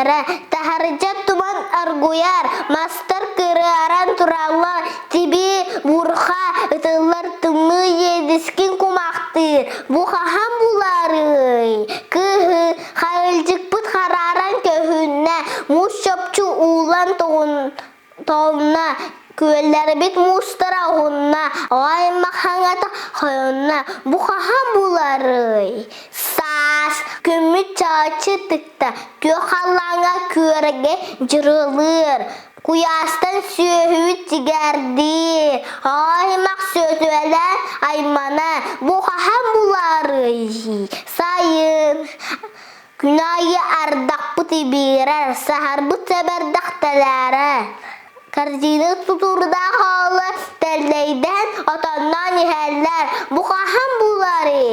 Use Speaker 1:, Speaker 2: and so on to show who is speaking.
Speaker 1: түһэрэ, таһырдьа туман аргуйар, мастар кырыаран тураллар, тибии, буурҕа ытыллар тымныы иэдискин кумахтыыр, бу хаһан буларый? Кыыһы харылдьыкпыт харааран көһүннэ, муус чопчу ууллан тоҕунна, күөллэрбит муустара уһунна, аймах хаҥата хойунна, бу хаһан буларый? Саас күммүт чаачы тыкта, күөх халлааҥҥа күөрэгэй дьырылыыр, куйаастан сүөһүбүт тигэрдиир, аймах сөтүөлээн аймана, бу хаһан буларый? Сайын Күн аайы ардахпыт ибиирэр, саһарбыт сэбэрдэх тэлээрэ. Корзина тутуурдаах оҕолор тэллэйдээн, отонноон иһэллэр. Бу хаһан буларый?